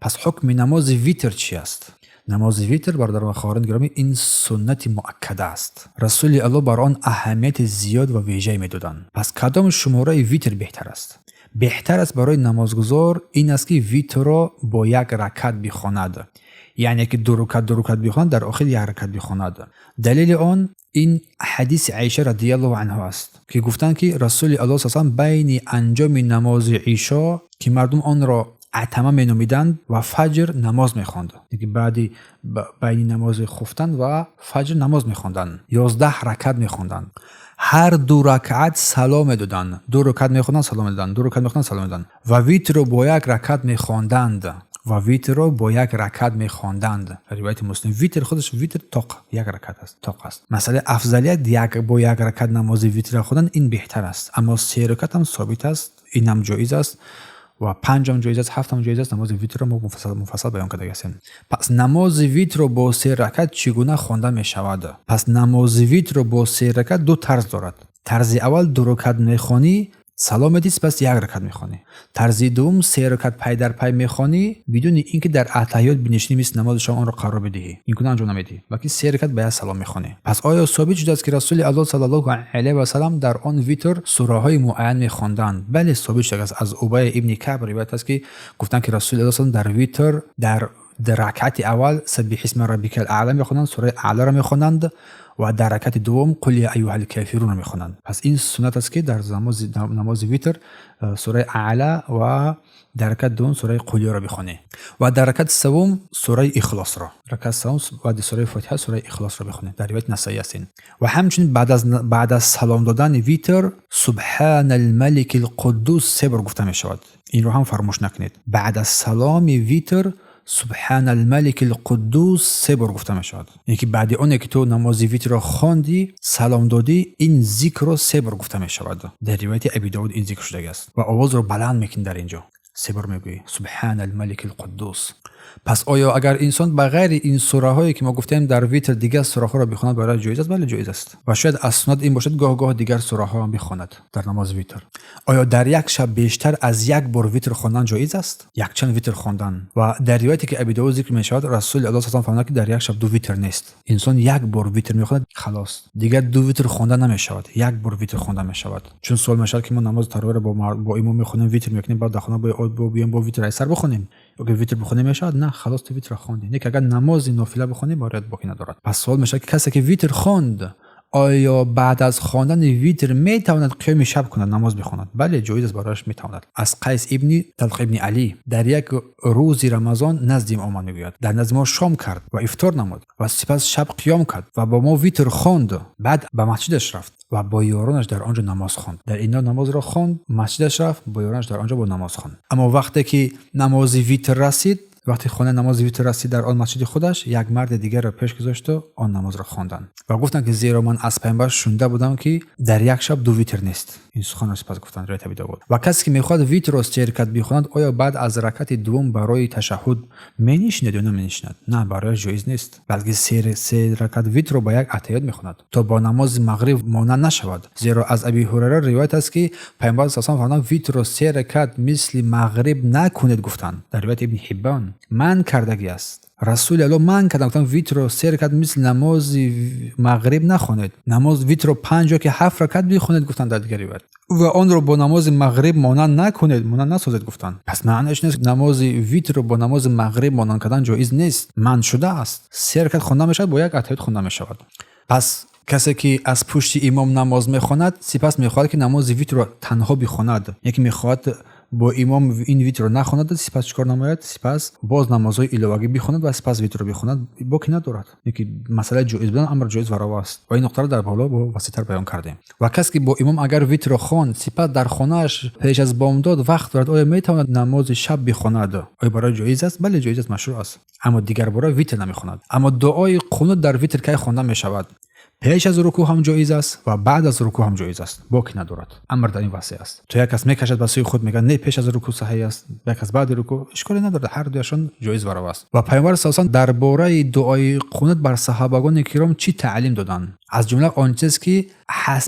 Пас ҳукми намози витр чӣ аст? Намози витр, бародарон ва хоҳарони гиромӣ, ин суннати муаккада аст. Расули Аллоҳ бар он аҳамияти зиёд ва вежае медоданд. Пас кадом шумораи витр беҳтар аст? Беҳтар аст барои намозгузор ин аст, ки витрро бо як ракат бихонад, яъне ки ду рукат, ду рукат бихонад, дар охир як ракат бихонад. Далели он ин ҳадиси Аиша радиаллоҳу анҳу аст, ки гуфтанд, ки Расули Аллоҳ са байни анҷоми намози ишо, ки мардум онро атама меномиданд, ва фаҷр намоз мехонд. Баъди байни намози хуфтан ва фаҷр намоз мехонданд, 11 ракат мехонданд, ҳар ду ракъат салом медоданд. Ду рукат мехонданд, салом медоданд, ду рукат мехонданд, салом медоданд ва витрро бо як ракат мехонданд, ва витрро бо як ракат мехонданд. Ривояти Муслим. Витр худаш, витр тоқ як ракат аст, тоқ аст. Масъалаи афзалият, як бо як ракат намози витрро хондан, ин беҳтар аст, аммо се ракат ҳам собит аст, инам ҷоиз аст ва панҷам ҷоиз аст, ҳафтам ҷоиз аст. Намози витрро мо муфассал баён карда ҳастем. Пас намози витрро бо се ракат чӣ гуна хонда мешавад? Пас намози витрро бо се ракат ду тарз дорад. Тарзи аввал: ду ракат мехонӣ, салом медиҳӣ, сипас як ракат мехонӣ. Тарзи дуввум: се ракат пай дар пай мехонӣ, бидуни ин ки дар аттаҳиёт бинишинӣ, мисли намози шом онро қарор бидиҳӣ, ин гуна анҷом намедиҳӣ, балки се ракат ба як салом мехонӣ. Пас оё собит шудааст, ки Расули Аллоҳ саллаллоҳу алайҳи васалам дар он витр сураҳои муайян мехонданд? Бале, собит шудааст. Аз Убай ибни Каб ривоят аст, ки гуфтанд, ки Расули Аллоҳ дар витр дар ракъати аввал «Саббиҳисма раббикал аъла» мехонданд, сураи Аъларо мехонданд ва дар ракати дуввум «Қул я аюҳал кафирунро» мехонанд. Пас ин суннат аст, ки дар намози витр сураи Аъла ва дар ракати дуввум сураи Қулёро бихонӣ ва дар ракати севум сураи Ихлосро, ракати севум баъди сураи Фотиҳа сураи Ихлосро бихонӣ. Дар ривояти Насаӣ аст ин. Ва ҳамчунин баъд аз салом додани витр «Субҳана алмалики лқуддус» се бор гуфта мешавад. Инро ҳам фаромӯш накунед. Баъд аз саломи витр «Субҳана алмалики лқуддус» се бор гуфта мешавад, яъне ки баъди оне ки ту намози витрро хондӣ, салом додӣ, ин зикрро се бор гуфта мешавад. Дар ривояти Аби Довуд ин зикр шудагааст ва овозро баланд мекунӣ, дар ин ҷо се бор мегӯӣ «Субҳана алмалики лқуддус». Пас оё агар инсон ба ғайри ин сураҳое, ки мо гуфтем, дар витр дигар сураҳоро бихонад, барои ҷоиз аст? Бале, ҷоиз аст ва шояд аз суннат ин бошад, гоҳ гоҳ дигар сураҳоам бихонад дар намози витр. Оё дар як шаб бештар аз як бор витр хондан ҷоиз аст, якчанд витр хондан? Ва дар ривояте, ки Аби Довуд зикр мешавад, Расули Аллоҳ са фармуданд, ки дар як шаб ду витр нест. Инсон як бор витр мехонад, халос, дигар ду витр хонда намешавад, як бор витр хонда мешавад. Чун суол мешавад, ки мо намози таровиҳро бо имом мехонем, витр мекунем, баъд дар хона биёем, бо витр аз сар бихонем ё витр бихонем, мешавад? На, халос, ту витрро хондӣ. Не ки агар намози нофила бихонӣ, бояд боқӣ надорад. Пас суол мешавад, ки касе ки витр хонд, оё баъд аз хондани витр метавонад қиёми шаб кунад, намоз бихонад? Бале, ҷоиз аст барояш, метавонад. Аз Қайс ибни Талқ ибни Алӣ: «Дар як рӯзи Рамазон наздим омад», мегӯяд, «дар назди мо шом кард ва ифтор намуд ва сипас шаб қиём кард ва бо мо витр хонд. Баъд ба масҷидаш рафт ва бо ёронаш дар он ҷо намоз хонд». Дар ино намозро хонд, масҷидаш рафт, бо ёронаш дар он ҷо бо намоз хонд. Аммо вақте ки намози витр расид, вақте хонаи намози витр расид, дар он масҷиди худаш як марди дигарро пеш гузошту он намозро хонданд ва гуфтанд, ки зеро ман аз Пайғамбар шунида будам, ки дар як шаб ду витр нест. Ин суханро сипас гуфтанд. Ривоят Аби Довуд. Ва касе ки мехоҳад витрро се ракат бихонад, оё баъд аз ракати дуввум барои ташаҳҳуд менишинад ё наменишинад? На, барояш ҷоиз нест, балки се ракат витрро ба як аттаҳиёт мехонад, то бо намози мағриб монанд нашавад. Зеро аз Аби Ҳурайра ривоят аст, ки Пайғамбар са фармуданд: «Витрро се ракат мисли мағриб накунед», гуфтанд. Дар ривояти Ибни Ҳиббон манъ кардагӣ аст. Расули Аллоҳ манъ карданд, гуфтанд: «Витрро се ракат мисли намози мағриб нахонед, намоз витрро панҷ ё ки ҳафт ракат бихонед», гуфтанд дар дигар ривоят, «ва онро бо намози мағриб монанд накунед, монанд насозед», гуфтанд. Пас маънояш нест, намози витрро бо намози мағриб монанд кардан ҷоиз нест, манъ шудааст. Се ракат хонда мешавад, бо як аттаҳиёт хонда мешавад. Пас касе ки аз пушти имом намоз мехонад, сипас мехоҳад, ки намози витрро танҳо бихонад, яке мехоҳад бо имом ин витрро нахонад, сипас чӣ кор намояд? Сипас боз намозҳои иловагӣ бихонад ва сипас витрро бихонад, боки надорад. Яки масъалаи ҷоиз будан амр ҷоиз ва раво аст ва ин нуқтаро дар боло бо васеътар баён кардем. Ва касе ки бо имом агар витрро хонд, сипас дар хонааш пеш аз бомдод вақт дорад, оё метавонад намози шаб бихонад? Оё барои ҷоиз аст? Бале, ҷоиз аст, машрӯъ аст, аммо дигар бора витр намехонад. Аммо дуои қунут дар витр кай хонда мешавад? Пеш аз рукӯъ ҳам ҷоиз аст ва баъд аз рукӯъ ҳам ҷоиз аст, боке надорад. Амр дар ин васеъ аст. То як кас мекашад ба сӯи худ, мегӯяд, не, пеш аз рукӯъ саҳеҳ аст, як кас баъди рукӯъ, ишколе надорад, ҳар дуяшон ҷоиз ва раво аст. Ва Паёмбар саллаллоҳу алайҳи дар бораи дуои қунут бар саҳобагони киром чӣ таълим доданд? Аз ҷумла он чиз, ки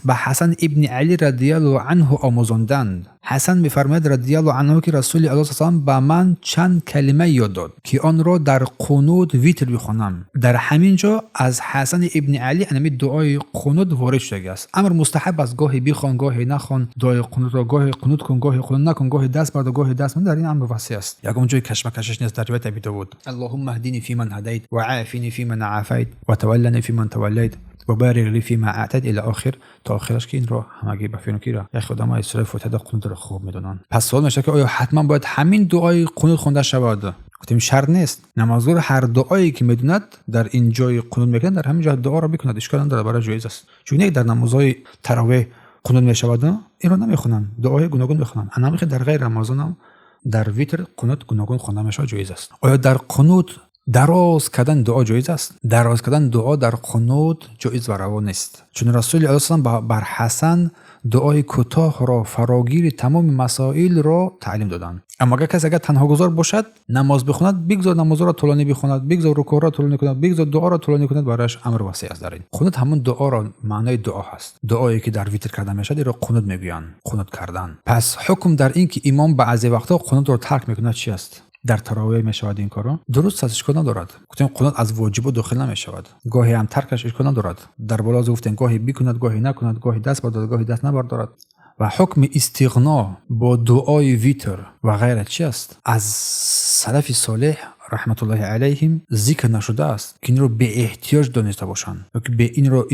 ба Ҳасан ибни Алӣ радиаллоҳу анҳу омӯзонданд. Ҳасан мефармояд радиаллоҳу анҳу, ки Расули Аллоҳ саллаллоҳу ба ман чанд калима ёд дод, ки онро дар қунут витр бихонам. Дар ҳамин ҷо аз Ҳасани ибни Алӣ анами дуои қунут ворид шудагиаст. Амр мустаҳаб аст, гоҳе бихон, гоҳе нахон дуои қунутро, гоҳе қунут кун, гоҳе қунут накун, гоҳе даст бардор, гоҳе даст. Дар ин амр васеъ аст, ягон ҷои кашмакашиш нест. Дар ривояти Аби Довуд: Аллоҳумма аҳдини фиман ҳадайт ва аафини фиман аафайт ва таваллани фиман таваллайт ва барик ли фима аътайт, ила охир, то охираш, ки инро ҳамагӣ ба фикр ки яхе одамои аз сураи Фотиҳа қунутро хуб медонанд. Пас суол мешавад, ки оё ҳатман бояд ҳамин дуои қунут хонда шавад? Гуфтем, шарт нест. Намозгузор ҳар дуое ки медонад, дар ин ҷои қунут мекунад, дар ҳамин ҷо дуоро бикунад, ишкол надорад, барои ҷоиз аст. Чун як дар намозҳои таровеҳ қунут мешавад, инро намехонанд, дуоҳои гуногун мехонанд. Анамихе дар ғайри Рамазонам дар витр қунут гуногун хонда мешавад, ҷоиз аст. Оё дар қунут дароз кардан дуо ҷоиз аст? Дароз кардан дуо дар қунут ҷоиз ва раво нест, чун Расули Аллоҳ салам бар Ҳасан дуои кӯтоҳро, фарогири тамоми масоилро таълим доданд. Аммо агар касе агар танҳогузор бошад, намоз бихонад, бигзор намозҳоро тӯлонӣ бихонад, бигзор рукӯъро тӯлонӣ кунад, бигзор дуоро тӯлонӣ кунад, барояш амр васеъ аст. Дар ин қунут ҳамон дуоро маънои дуо ҳаст. Дуое ки дар витр карда мешавад, инро қунут мегӯянд, қунут кардан. Пас ҳукм дар ин ки имом баъзе вақтҳо қунутро тарк мекунад, чи аст? Дар таровеҳ мешавад ин корро, дуруст аст, ишкол надорад. Гуфтем, қунут аз воҷибот дохил намешавад, гоҳе ҳам таркаш ишкол надорад. Дар боло гуфтем, гоҳе бикунад, гоҳе накунад, гоҳе даст бардорад, гоҳе даст набардорад. Ва ҳукми истиғно бо дуои витр ва ғайра чи аст? Аз салафи солеҳ раҳматуллоҳи алайҳим зикр нашудааст, ки инро беэҳтиёҷ дониста бошанд ё ки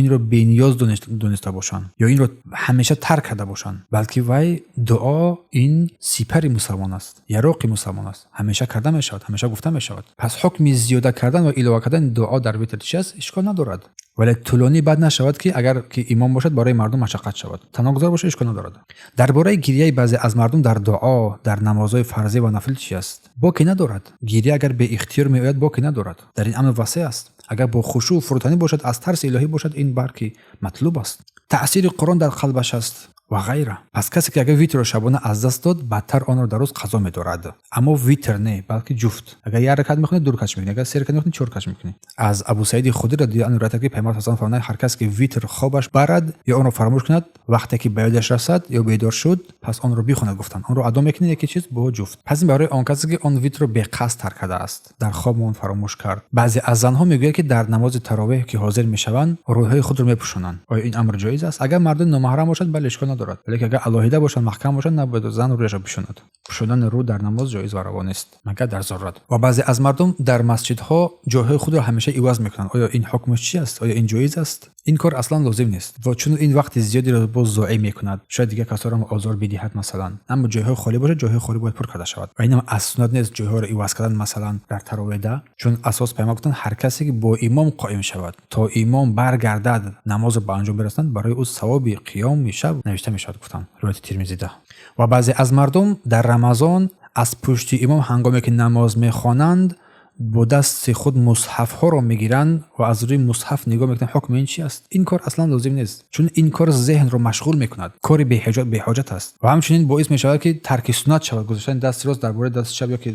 инро бениёз дониста бошанд ё инро ҳамеша тарк карда бошанд, балки вай дуо ин сипари мусалмон аст, яроқи мусалмон аст, ҳамеша карда мешавад, ҳамеша гуфта мешавад. Пас ҳукми зиёда кардан ва илова кардани дуо дар витр чи аст? Ишкол надорад, вале тӯлонӣ бад нашавад, ки агар ки имом бошад, барои мардум машаққат шавад. Танҳогузор бошад, ишкол надорад. Дар бораи гирияи баъзе аз мардум дар дуо дар намозҳои фарзӣ ва нафл чи аст? Боке надорад. Гирия агар беихтиёр меояд, боке надорад, дар ин амр васеъ аст. Агар бо хушӯъ, фурӯтанӣ бошад, аз тарси илоҳӣ бошад, ин барки матлуб аст, таъсири Қуръон дар қалбаш аст ва ғайра. Пас касе ки агар витрро шабона аз даст дод, баъдтар онро дар рӯз қазо медорад. Аммо витр не, балки ҷуфт. Агар як ракат мехонӣ, ду ракатш мекунӣ, агар се ракат мехонӣ, чор ракатш мекунӣ. Аз Абу Саиди Худри радиаллоҳу анҳу ривоят, ки Паёмбар саллаллоҳу фармуданд: ҳар кас ки витр хобаш барад ё онро фаромӯш кунад, вақте ки ба ёдаш расад ё бедор шуд, пас онро бихонад, гуфтанд. Онро адо мекунӣ яке чиз бо ҷуфт. Пас ин барои он касе ки он витрро беқасд тарк кардааст, дар хоб он фаромӯш кард. Баъзе аз занҳо мегӯяд, ки дар намози таровеҳ ки ҳозир мешаванд, рӯйҳои худро мепӯшонанд. Оё ин амр ҷоиз аст? Агар мардуми номаҳрам бошад, бале, ишкол надорад, валекин агар алоҳида бошанд, маҳкам бошанд, набояд зан рӯяшро пӯшонад. Пӯшондани рӯ дар намоз ҷоиз ва раво нест, магар дар зарурат. Ва баъзе аз мардум дар масҷидҳо ҷойҳои худро ҳамеша иваз мекунанд. Оё ин ҳукмаш чи аст? Оё ин ҷоиз аст? Ин кор аслан лозим нест, ва чун ин вақти зиёдеро боз зоеъ мекунад, шояд дигар касоро озор бидиҳад масалан. Аммо ҷойҳои холӣ бошад, ҷойҳои холӣ бояд пур карда шавад. Ва инам аз суннат нест, ҷойҳоро иваз кардан, масалан, дар таровеҳда, чун асос Паёмбар гуфтанд: ҳар касе ки бо имом қоим шавад, то имом баргардад, намозро ба анҷом бирасонад, барои ӯ савоби қиёми шаб навишта мешавад, гуфтанд, ривояти Тирмизида. Ва баъзе аз мардум дар Рамазон аз пушти имом, ҳангоме ки намоз мехонанд, бо дасти худ мусҳафҳоро мегиранд ва аз рӯи мусҳаф нигоҳ мекунанд. Ҳукми ин чи аст? Ин кор аслан лозим нест, чун ин кор зеҳнро машғул мекунад, кори беҳоҷат аст ва ҳамчунин боис мешавад, ки тарки суннат шавад, гузоштани дасти рост дар бораи дасти чап ё ки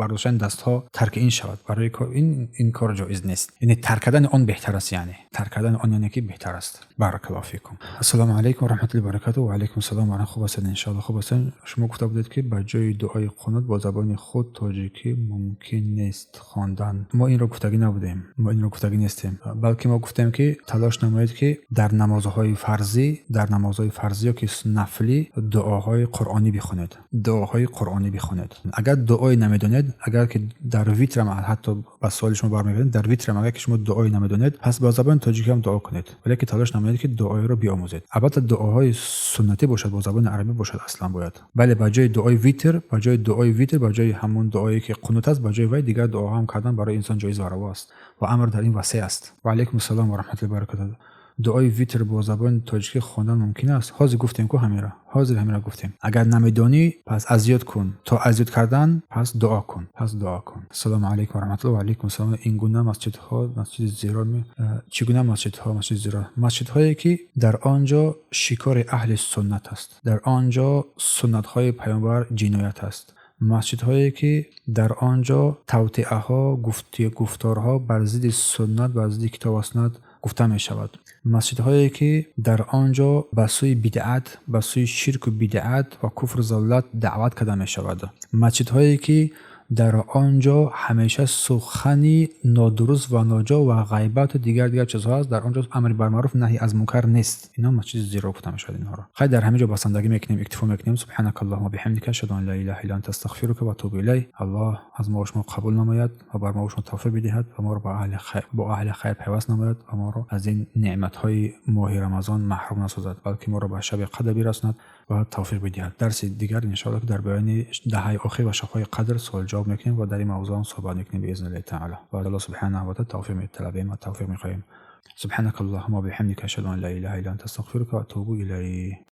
бардоштани дастҳо, тарки ин шавад. Барои ин кор ҷоиз нест, яъне тарк кардани он беҳтар аст, яъне тарк кардани он, яъне ки беҳтар аст. Баракаллоҳу фикум. Ассалому алайкум ва раҳматуллоҳи баракатуҳ. Ва алайкум ассалом. Ва хуб ҳастед, иншоалло, хуб ҳастед. Шумо гуфта будед, ки ба ҷои дуои қунут бо забони худ тоҷикӣ мумкин нест хондан. Мо инро гуфтагӣ набудем, мо инро гуфтагӣ нестем, балки мо гуфтем, ки талош намоед, ки дар намозҳои фарзӣ ё ки нафлӣ дуоҳои қуръонӣ бихонед, дуоҳои қуръонӣ бихонед. Агар дуое намедонед, агар ки дар витрам, ҳатто ба суоли шумо бармегардем, дар витрам агар ки шумо дуое намедонед, пас бо забони тоҷикӣ ҳам дуо кунед, валеки талош намоед, ки дуоеро биомӯзед. Албатта, дуоҳои суннатӣ бошад, бо забони арабӣ бошад, аслан бояд, бале, ба ҷои дуои витр, ба ҷои дуои витр, ба ҷои ҳамон дуое ки қунут аст, ба ҷои вай дигар дуоҳо ҳам кардан барои инсон ҷоиз ва раво аст ва амр дар ин васеъ аст. Ва алайкум ассалом ва раҳматуллоҳи баракатуҳ. Дуои витр бо забони тоҷикӣ хондан мумкин аст? Ҳозир гуфтем ку ҳамира, ҳозир ҳамира гуфтем. Агар намедонӣ, пас аз ёд кун. То аз ёд кардан, пас дуо кун, пас дуо кун. Ассалому алайкум ва раҳматуллоҳ. Ва алайкум ассалом. Ин гуна масҷидҳо масҷиди зирор, чӣ гуна масҷидҳо масҷиди зирор? Масҷидҳое, ки дар он ҷо шикори аҳли суннат аст, дар он ҷо суннатҳои паёмбар ҷиноят аст, масҷидҳое, ки дар он ҷо тавтиаҳо, гуфторҳо бар зидди суннат, бар зидди китоб ва суннат гуфта мешавад, масҷидҳое, ки дар он ҷо ба сӯи бидъат, ба сӯи ширку бидъат ва куфру залолат даъват карда мешавад, масҷидҳое, ки дар он ҷо ҳамеша сухани нодуруст ва ноҷо ва ғайбату дигар дигар чизҳо аст, дар он ҷо амри бар маъруф, наҳи аз мункар нест. Ино масҷиди зирор гуфта мешавад инҳоро. Хайр, дар ҳамин ҷо басандагӣ мекунем, иктифо мекунем. سبحانك اللهم وبحمدك، أشهد أن لا إله إلا أنت، أستغفرك وأتوب إليك. Аллоҳ аз мо шумо қабул намояд ва бар мо шумо тавфиқ бидиҳад ва моро бо аҳли хайр пайваст намояд ва моро аз ин неъматҳои моҳи Рамазон маҳрум насозад, балки моро ба шаби қадр бирасонад ва тавфиқ бидиҳад. Дарси дигар, иншоалло, ки дар баёни даҳаи охир ва шабҳои қадр суол ҷавоб мекунем ва дар ин мавзӯъ ҳам суҳбат мекунем بإذن الله تعالى. Ва Аллоҳ سبحانه وتعالى тавфиқ металабем ва тавфиқ мехоҳем. سبحانك اللهم وبحمدك، أشهد أن لا إله إلا أنت، أستغفرك وأتوب إليك.